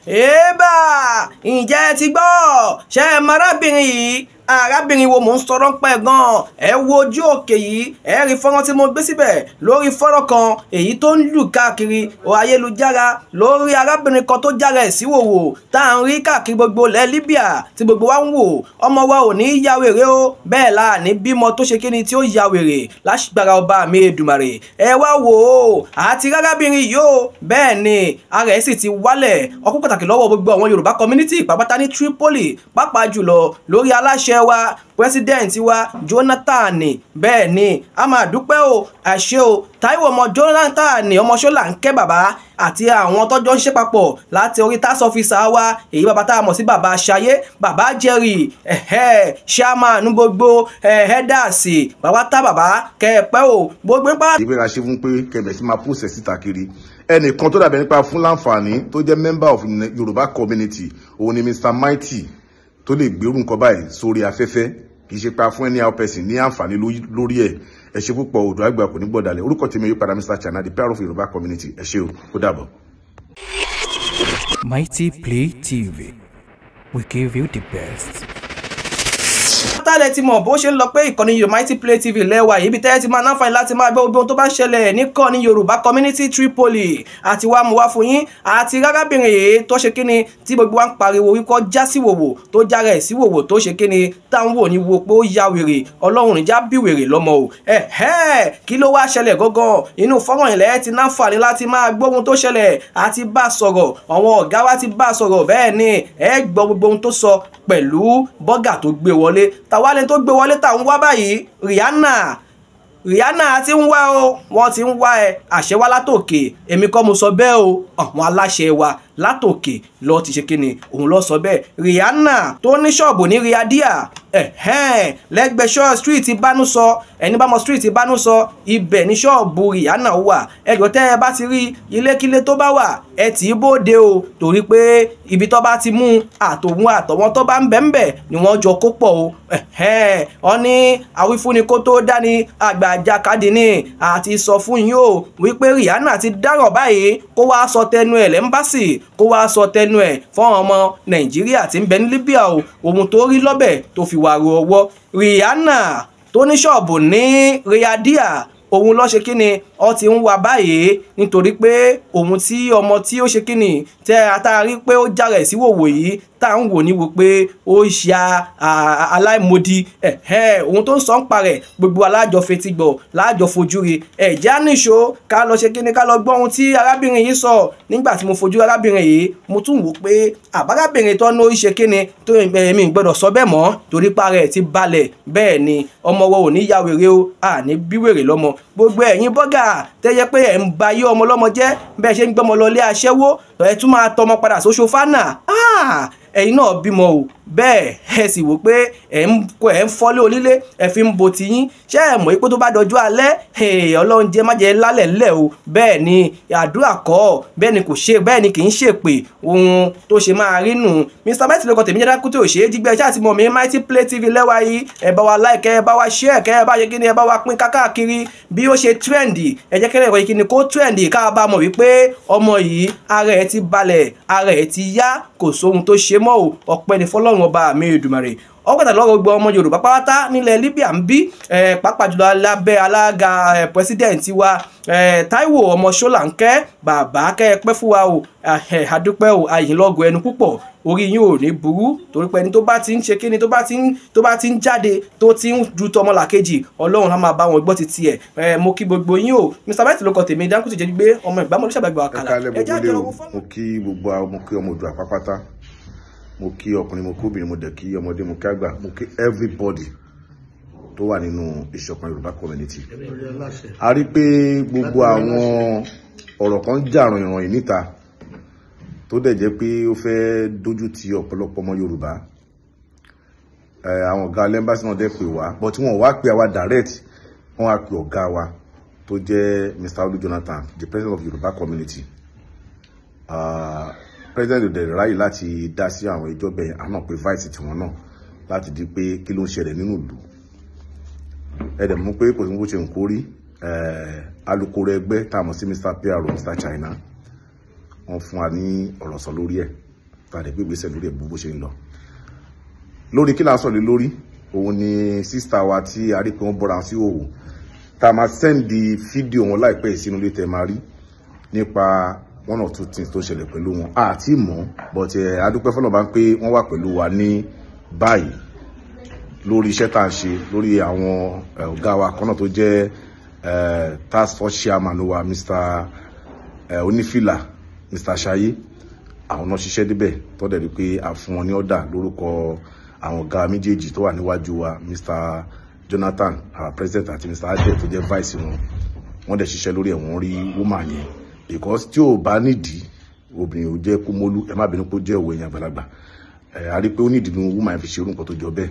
Èèbà, ǹjẹ́ ẹ ti gbọ́? Ṣé ẹ mọ arábìnrin yìí? Arábìnrin wo mò ń sọ̀rọ̀ ń pẹ́ gan-an? Ẹ wo ojú òkè yìí, ẹ rí fọ́nrán tí mo gbé síbẹ̀ lórí fọ́nrán kan èyí tó ń lù káàkiri ayélujára lórí arábìnrin kan tó jára ẹ̀ sí wòwò tá à ń rí káàkiri gbogbo ilẹ̀ Libya tí gbogbo wa ń wò. Ọmọ wa ò ní ya wèrè o, bẹ́ẹ̀ la ní bímọ tó ṣe kíni tí ó ya wèrè láṣìgbára ọba mi Èdùmàrè. Ẹ wá wò ó, àti arábìnrin yìí o, bẹ́ẹ̀ ni ara ẹ̀ sì ti wálẹ̀. Ọkùn pàtàkì lọ́wọ́ gbogbo àwọn Yorùbá community pàápàá ní Tripoli, pàápàá jùlọ lórí aláṣẹ wa, president wa Jonathan. Bẹ́ẹ̀ ni a máa dúpẹ́ o, àṣẹ o, Táíwò ọmọ Jonathan ọmọ Ṣọ́láńkẹ́ bàbá àti àwọn tọ́jọ́ ń ṣe papọ̀ láti orí tax officer wa, èyí bàbá tá a mọ̀ sí bàbá Ṣayé, bàbá Jerry, chairman gbogbo hẹ́dàsì bàbá tá bàbá kẹ́ẹ̀pẹ́ o, gbogbo ń pa. Ìgbéra ṣe fún pé kẹbẹ̀ sí máa pòsẹ̀ síta kiri. Ẹnìkan tó dàbẹ̀ nípa fún láǹfààní tó jẹ́ member of Yorùbá community, òun ni Mr. Mighty, tó lè gbérù nǹkan báyìí sórí afẹ́fẹ́. Kì í ṣe pa fún anyhow person ní àǹfààní lórí ẹ̀. Ẹ ṣe púpọ̀, odò àgbà kò ní gbọ̀dàlẹ̀. Orúkọ tèmi yóò padà, Mr. China, the power of Yorùbá community. Ẹ ṣé o, ó dàbọ̀. Mighty Play TV, we give you the best. Tálẹ̀ ti mọ̀ bó ṣe ń lọ pé ìkànnì Yorùbá Mighty Play TV lẹ́wà ibi tẹ́ẹ̀ ti máa náfààní láti máa gbọ́ gbogbo ohun tó bá ń ṣẹlẹ̀ níkànnì Yorùbá Community Tripoli àti wàá mú wá fún yín. Àti arábìnrin yìí tó ṣe kíni tí gbogbo wa ń pariwo wíkọ́ já sí wòwò, tó jára ẹ̀ sí wòwò, tó ṣe kíni tá ń wò ní wo pé ó ya wèrè. Ọlọ́run níjà bí wèrè lọ́mọ o. Ẹ̀hẹ́, kí ló wá ṣẹlẹ̀ gángan? Inú fọ́nrán ilẹ̀ ti náfààní láti máa gbọ́ ohun tó ṣẹlẹ̀ àti bá sọ̀rọ̀. Àwọn ọ̀gá wa ti bá sọ̀rọ̀, bẹ́ẹ̀ ni ẹ gbọ́ gbogbo ohun tó sọ pẹ̀lú bọ́gà tó gbé wọlé. Tàwálẹ̀ tó gbé wọlé tá ń wá báyìí, Rihanna, Rihanna ti ń wá o, wọ́n ti ń wá ẹ, àṣẹ wá látòkè. Èmi kọ́ mo sọ bẹ́ẹ̀ o, àwọn aláṣẹ wa látòkè lọ ti ṣe kíni òun lọ sọ bẹ́ẹ̀. Rihanna tó ní ṣọ́ọ̀bù ní Riadia, ẹ̀hẹ́n, lẹ́gbẹ̀ẹ́ ṣọ́ street Bánúsọ, ẹni bá mọ street Bánúsọ, ibẹ̀ ní ṣọ́ọ̀bù Rihanna wà. Ẹjọ́ tẹ́ ẹ bá ti rí ilékílé tó bá wà, ẹ tì í bóde o, torí pé ibi tó bá ti mú àtòun àtọ̀wọ́n tó bá ń bẹ̀ ń bẹ̀ ni wọ́n jọ kó pọ̀ o. Ẹ̀hẹ́n, ọ ní àwífúnni kó tó dání àgbà àjàkadì ni. Àti sọ fún yín o wípé Rihanna ti dáràn báyìí, kó wá sọ tẹnu ẹ̀ lẹ́ńbàṣì, kó wá sọ tẹnu ẹ̀ fún ọmọ Nàìjíríà tí ń bẹ ní Libya o, ohun tó rí lọ́bẹ̀ tó fi wà ro ọwọ́. Rihanna tó ní ṣọ́ọ̀bù ní Riadia, òun ló ṣe kíni ọ ti ń wá báyìí, nítorí pé òun tí ọmọ tí ó ṣe kíni tẹ àtàrí pé ó jára ẹ̀ sí wòwò yìí tá à ń wò ní wo pé ó ṣe aláìmọdì. Ẹ̀hẹ́, òun tó ń sọ ń parẹ̀ gbogbo alájọ fetí gbọ́, láàjọ fojú rí. Ẹ̀jẹ̀ á nìṣó ká lọ ṣe kíni ká lọ gbọ́ ohun tí arábìnrin yìí sọ. Nígbà tí mo fojú arábìnrin yìí, mo tún wò pé àbárábìnrin tó ń ṣe kíni tó èmi gbọ́dọ̀ sọ bẹ́ẹ̀ mọ́, torí parẹ̀ ti balẹ̀. Bẹ́ẹ̀ ni ọmọ wo ò ní ya wèrè o, àní bí wèrè lọ́mọ. Gbogbo ẹ̀yin bọ́gà tẹ́yẹ pé ẹ̀ ń ba ayé ọmọ lọ́mọ jẹ́, bẹ́ẹ̀ ṣe ń gbọ́mọ lọ ilé aṣẹ́wó, ẹ tún máa tọmọ padà sóṣó fánà. Ẹ̀yin náà bímọ o, bẹ́ẹ̀ ẹ sì wò pé ẹ̀ ń fọ́lé onílé, ẹ fi ń bo tiyín. Ṣé ẹ mọ̀ pé tó bá dọjú alẹ́, Ọlọ́run jẹ́ má jẹ́ lálẹ́ ńlẹ̀ o. Bẹ́ẹ̀ ni àdúrà kọ́, bẹ́ẹ̀ ni kò ṣe, bẹ́ẹ̀ ni kì í ṣèpè ohun tó ṣe máa rí nù. Mr. Mighty lóko tèmi jẹ́ dákútó ṣe é jígbẹ́ ṣáà ti mọ̀ mí. Mighty Play TV lẹ́wà yìí, ẹ bá wa like, ẹ bá wa share, kẹ́ ẹ bá ṣe kíni, ẹ bá wa pín káàkiri bí ó ṣe trend. Ẹ jẹ́ kẹ́lẹ́ ìròyìn kíni kó trend, ká bá mọ̀ wípé ọmọ yìí ara ẹ̀ ti balẹ̀, ara ẹ̀ ti yá, kò sóhun tó ṣe mọ́ o. Ọpẹ́ ni fọ́lọ́run ọba mi Èdùmàrè. Ọpẹ́ pàtàkì lọ́wọ́ gbogbo ọmọ Yorùbá pátá nílẹ̀ Libya ń bí, pàápàá jùlọ lábẹ́ alága president wa Táíwò ọmọ Ṣọ́láńkẹ́ bàbá, kẹ́ ẹ pẹ́ fún wa o, àdúpẹ́ o, àyìnlọ́gọ̀ ẹnu púpọ̀, orí yín ò ní burú, torí pé ẹni tó bá ti ń ṣe kíni tó bá ti ń jáde tó ti ń ju tọmọlàkejì, Ọlọ́run á máa bá wọn gbọ́ títí ẹ̀. Mo kí gbogbo yín o. Mr. Mighty ló kọ tèmi, Dánkù ti jẹ́ gbé ọmọ ìgbàmọ̀ lóṣàgbàgbà àkàlà. Ẹ jáde o, mo kí gbogbo mo kí ọmọ Oòduà pápátá, mo kí ọkùnrin, mo kí obìnrin, mo dẹ̀ kí ọmọdé, mo kí àgbà, mo kí everybody tó wà nínú ìṣọ̀kan Yorùbá community. A rí pé gbogbo àwọn ọ̀rọ̀ kan jà ròyìnròyìn níta tó dẹ̀ jẹ́ pé ó fẹ́ dójú ti ọ̀pọ̀lọpọ̀ ọmọ Yorùbá. Àwọn ọ̀gá lẹ́mbàsí náà dẹ̀ pè wá, but wọ́n wá pè àwa direct, wọ́n wá pè ọ̀gá wa tó jẹ́ Mr. Olu Jonathan, the president of Yorùbá community. President òdẹ̀ ráyè láti dá sí àwọn ìjọ bẹ́ẹ̀, àná pé vice tiwọn náà láti di pé kí ló ń ṣẹlẹ̀ nínú ìlú. Ẹ dẹ̀ mú pé kò sí bó ṣe ń kórí alukoro ẹgbẹ́ tá a mọ̀ sí Mr. PRO, Mr. China, wọ́n fún wa ní ọ̀rọ̀ sọ lórí ẹ̀. Tá a dẹ̀ gbé ìgbésẹ̀ lórí ẹ̀ bó ṣe ń lọ. Lórí kí la sọ̀rọ̀ lé lórí, òun ni sister wa tí a rí pé wọ́n bọ́ra sí òwò, tá a máa send fídíò wọn láìpẹ́ yìí sínú ilé tẹ́ máa rí nípa one or two things tó ṣẹlẹ̀ pẹ̀lú wọn. Àti mọ̀, but a dúpẹ́ fọlọ́ bá ń pé wọ́n wà pẹ̀lú wa ní báyìí lórí iṣẹ́ tá à ń ṣe lórí àwọn ọ̀gá wa kan náà tó jẹ́ task force chairman wa, Mr. Onífìlà, Mr. Ṣayé. Àwọn náà ṣiṣẹ́ débẹ̀ tó dẹ̀ rí pé a fún wọn ní ọ̀dà lórúkọ àwọn ọ̀gá méjèèjì tó wà níwájú wa, Mr. Jonathan, our president, àti Mr. Ade tó jẹ́ vice wọn. Wọ́n dẹ̀ ṣiṣẹ́ lórí ẹ̀, wọ́n rí woman yẹn, because tí ò bá nídìí, obìnrin ò jẹ́ kúmólú. Ẹ má bínú pé ó jẹ́ òwe yẹn àgbàlagbà. Ẹ a rí pé ó nídìí ní woman yẹn fi ṣe irú nǹkan tó jọ bẹ́ẹ̀.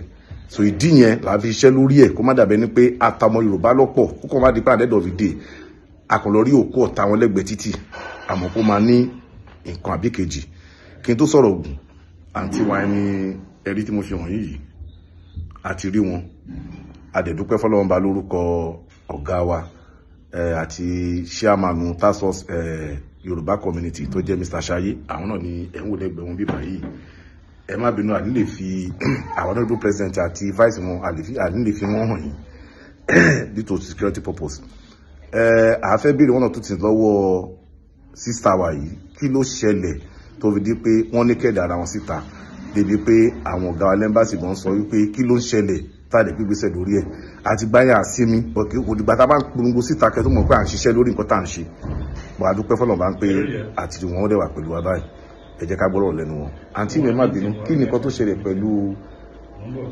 So ìdí yẹn là á fi ṣiṣẹ́ lórí ẹ̀, kó má dàbẹ́ ni pé àtàwọn Yorùbá lọ́pọ̀ kó kàn má di pé at the end of the day àkànlọ rí òkú ọ̀tá wọn lẹ́gbẹ̀ẹ́ títì, àmọ́ kó máa ní nǹkan àbí kejì. Kí n tó sọ̀rọ̀ ògùn, àǹtí wa ẹni ẹ̀rí tí mo fi hàn yìí, àti rí wọn, a dẹ̀ dúpẹ́ fọlọ́run ba lórúkọ ọ̀gá wa àti chairman task force Yorùbá community tó jẹ́ Mr. Ṣayé. Àwọn náà ni ẹ̀ ń wò lẹ́gbẹ̀ẹ́ wọn bíbá yìí. Ẹ má bínú, àní lè fi àwọn honourable president àti vice wọn, àní lè fi wọ́n hàn yín due to security purpose. À fẹ́ béèrè one or two things lọ́wọ́ sister wa yìí. Kí ló ṣẹlẹ̀ tó fi di pé wọ́n ní kẹ̀dẹ̀ ara wọn síta, débi pé àwọn ọ̀gá wa l'embassy gan sọ wípé kí ló ń ṣẹlẹ̀, tá a lè gbégbèsè lórí ẹ̀ àti gbáyà sí mi? Kò dìgbà tá a bá ń polongo síta kẹ́ tó mọ̀ pé à ń ṣiṣẹ́ lórí nǹkan tá à ń ṣe bọ̀. A dúpẹ́ fọlọ́n bá ń pé àti wọn dẹ̀ wà pẹ̀lú wa báyìí. Ẹ jẹ́ ká gbọ́rọ̀ lẹ́nu wọn. Àǹtí mi, ẹ má bínú, kí ni nǹkan tó ṣẹlẹ̀ pẹ̀lú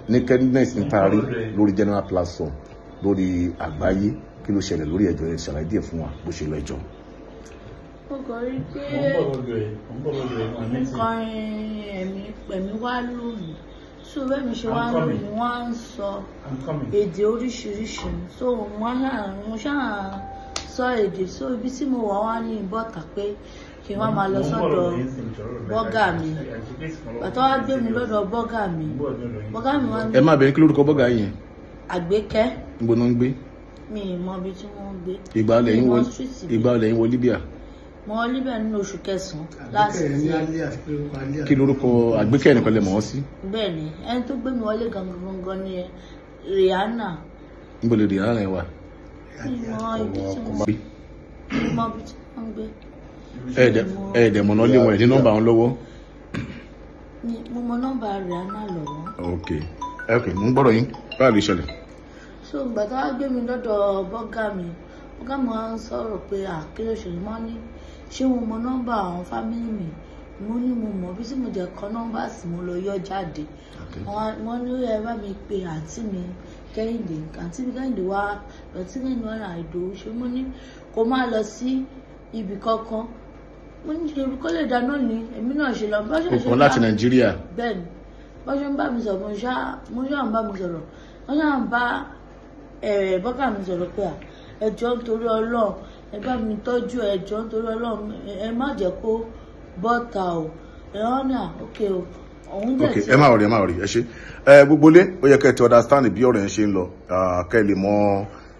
nakedness ní taari lórí general platform lórí àgbáyé? Kí ló ṣẹlẹ̀ lórí ẹjọ́ yẹn? Ṣàlàyé díẹ̀ fún wa bó ṣe lọ, ẹjọ́. Mo kàn rí pé nǹkan ẹ̀mí ẹ̀mí wá lù mí, so bẹ́ẹ̀ mi ṣe wá lù mí, wọ́n á ń sọ èdè oríṣiríṣi. So mo ṣáà sọ èdè. So ibi tí mo wà wá ní bọ́tà pé kí n wá máa lọ sọ́dọ̀ bọ́gà mi. Bàtà wá gbé mi lọ́dọ̀ bọ́gà mi, bọ́gà mi wá ní. Ẹ má bẹ̀rẹ̀, kí lórúkọ bọ́gà yẹn? Àgbékẹ́. Níbo náà ń gbé? Mi ì mọ ibi tí wọ́n ń gbé. Ìgbà lẹ́yìn wọ Mi ì mọ street mi. Ìgbà lẹ́yìn wọ Libya? Mo wọ Libya nínú oṣù kẹsàn-án láti. Kí lórúkọ Àgbékẹ́ nìkan lẹ mọ̀ ọ́ sí? Bẹ́ẹ̀ ni, ẹni tó gbé mi wọlé gangan gangan ni Rihanna. Níbo lè Rihanna yẹn wà? Mi ì mọ ibi tí wọ́n Gbé. Mi ì mọ ibi tí wọ́n ń gbé. Ẹ dẹ̀ mọ̀nà lé wọn, ẹ̀ ní nọ́mbà wọn lọ́wọ́? Mo mọ nọ́mbà Rihanna lọ́wọ́. Ok, mo ń gbọ́dọ̀ yín. Báyìí lè ṣẹlẹ̀. So ìgbà tó wá gbé mi lọ́dọ̀ bọ́gà mi, bọ́gà mi wá ń sọ̀rọ̀ pé àkílò ṣèlú mọ́ ní ṣé mo mọ nọ́mbà àwọn family mi. Mo ní mo mọ̀ bí tí mo jẹ́ kọ nọ́mbà sí, mo lọ yọ jáde. Wọ́n ní ẹ bá mi pe àǹtí mi Kẹ́hìndé. Àǹtí mi Kẹ́hìndé wá lọ tí Kẹ́hìndé wá ra Ìdòwú ṣe. Mo ní kó má lọ sí ibì kankan. Mo ní ṣe kó lè dáná ni èmi náà ṣe lọ bá ṣe O ṣe kàn láti Nàìjíríà? Bẹ́ẹ̀ ni, bá ṣe ń bá mi sọ̀rọ̀, mo ṣá ń bá mi sọ̀rọ̀, wọ́n ṣá ń bá bọ́kà mi sọ̀rọ̀ pé à ẹ jọ̀ọ́ nítorí Ọlọ́run, ẹ bá mi tọ́jú, ẹ jọ̀ọ́ nítorí Ọlọ́run, ẹ má jẹ́ kó bọ́ta o. Ẹ wọ́n ní à ok o, òun dẹ̀ Ok. ti. Ẹ má rí, ẹ má rí, ẹ ṣe. Ẹ gbogbo lé, ó yẹ kẹ́ ẹ ti understand bí ọ̀rọ̀ yẹn ṣe ń lọ. Ah, kẹ́ ẹ lè mọ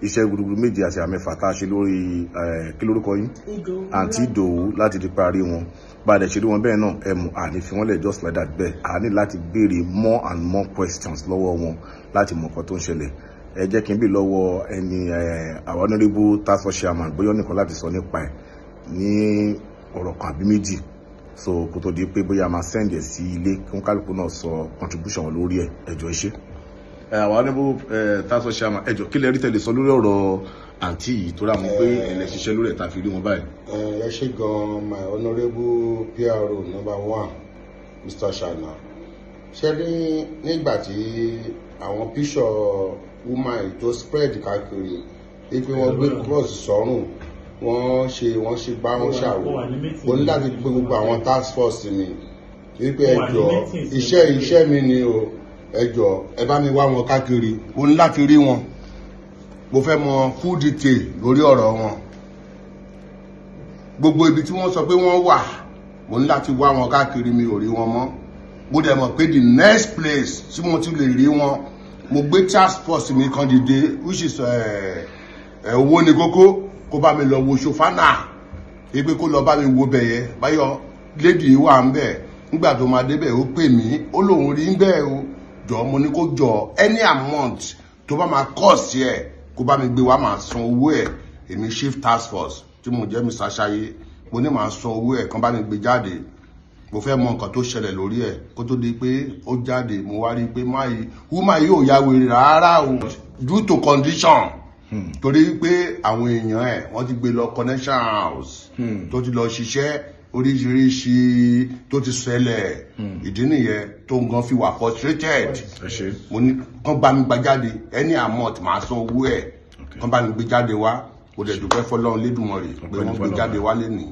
iṣẹ́ gudugudu méje àti àmẹ́fà tá a ṣe lórí kí lórúkọ yín? Ìdòwú. Àǹtí Ìdòwú, láti di parí wọn. Bá a dẹ̀ ṣe rí wọn bẹ́ẹ̀ náà, ẹ mọ̀ àní fi wọ́n lẹ̀ just like that. Bẹ́ẹ̀ a ní láti béèrè more and more questions lọ́wọ́ wọn láti mọ̀ nǹkan tó ń ṣẹlẹ̀. Ẹ jẹ́ kí n bí lọ́wọ́ ẹni àwọn honourable task force chairman, bóyá nìkan láti sọ nípa ẹ̀ ní ọ̀rọ̀ kan àbí méjì, so kó tó di pé bóyá a máa send ẹ̀ sí ilé kí wọ́n kálukú náà sọ contribution wọn lórí ẹ̀. Ẹjọ́ ẹ ṣe. Àwọn honourable task force chairman, ẹjọ́, kí lẹ rí tẹ́lẹ̀ sọ lórí ọ̀rọ̀ àǹtí yìí tó rà mọ́ pé ẹ̀ lẹ ṣiṣẹ́ lórí ẹ̀ tá a fi rí wọn báyìí? Ẹ ṣé gan, my honourable PRO number one, Mr. Shana. Ṣe ní nígbà tí àwọn píṣọ woman yìí tó spread káàkiri wípé wọ́n gbé cross sọ́rùn, wọ́n ṣe gbá, wọ́n ṣàwò, mo ní láti gbé gbogbo àwọn task force mi wípé ẹ jọ̀ọ́, iṣẹ́ mi ni o, ẹ jọ̀ọ́, ẹ bá mi wá wọn káàkiri. Mo ní láti rí wọn, mo fẹ́ mọ full detail lórí ọ̀rọ̀ wọn. Gbogbo ibi tí wọ́n sọ pé wọ́n wà, mo ní láti wá wọn káàkiri, mi ò rí wọn mọ́. Mo dẹ̀ mọ̀ pé the next place tí mo ti lè rí wọn, mo gbé task force mi kan dìde, which is owó ní kókó, kó bá mi lọ wo Sofana, ipe kó lọ bá mi wo bẹ̀yẹ báyọ̀ lady yìí wà ń bẹ̀. Nígbà tó máa débẹ̀ ó pè mí, ó lóun rí bẹ́ẹ̀ o. Jọ, mo ní kó jọ, any amount tó bá máa cost ẹ̀, kó bá mi gbé wá, máa san owó ẹ̀. Èmi chief task force tí mo jẹ́ Mr. Ṣayé, mo ní máa san owó ẹ̀, kán bá mi gbé jáde. Mo fẹ́ mọ nǹkan tó ṣẹlẹ̀ lórí ẹ̀. Kó tó di pé ó jáde, mo wá rí i pé máyì woman yóò ya wèrè rárá o, due to condition, torí pé àwọn èèyàn ẹ̀ wọ́n ti gbé lọ connection house tó ti lọ ṣiṣẹ́ oríṣiríṣi tó ti ṣẹlẹ̀. Ìdí nìyẹn tó ń gan fi wà frustrated. Ẹ ṣe. Mo ní kán bá mi gbà jáde, any amount máa san owó ẹ̀, kán bá mi gbé jáde wá. Mo dẹ̀ dúpẹ́ fọlọ́run Lédùmarè pé wọ́n gbé jáde wá lénìí.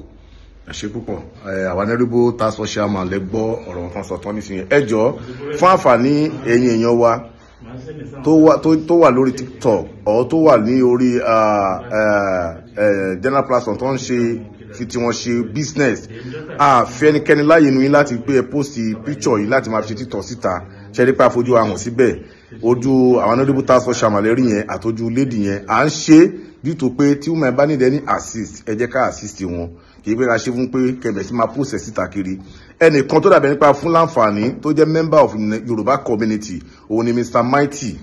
Ẹ ṣe púpọ̀. Àwọn honorable task force chairman lè gbọ́ ọ̀rọ̀ wọn tán sọ tán nísìnyí. Ẹ jọ̀ọ́, fún àǹfààní ẹ̀yin èèyàn wa tó wà lórí TikTok or tó wà ní orí general platform tó ń ṣe fi tí wọ́n ṣe business, a fẹ́ ẹnikẹ́ni láàyè inú yín láti gbé ẹ post picture yìí láti máa fi ṣe TikTok síta. Ṣe rí pé àfojú ahùn síbẹ̀, ojú àwọn honorable task force chairman lẹ́rí yẹn àtọ́jú lady yẹn, à ń ṣe due pé tí woman bá need any assist, ẹ jẹ́ ká assist wọn. Kì í pé ká ṣe fún pé kẹbẹ̀ sí máa post ẹ̀ síta kiri. Ẹnìkan tó dàbẹ̀ nípa fún láǹfààní tó jẹ́ member of Yorùbá community, òun ni Mr. Mighty,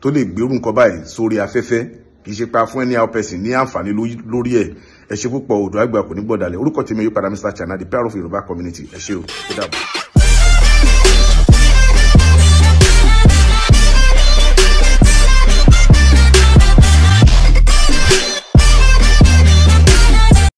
tó lè gbérù nǹkan báyìí sórí afẹ́fẹ́. Kì í ṣe pa fún anyhow person ní àǹfààní lórí ẹ̀. Ẹ ṣe púpọ̀. Odò àgbà kò ní gbọ̀dàlẹ̀. Orúkọ tèmi yóò padà, Mr. Chana, the power of Yorùbá community. Ẹ ṣé o, ó dàbọ̀.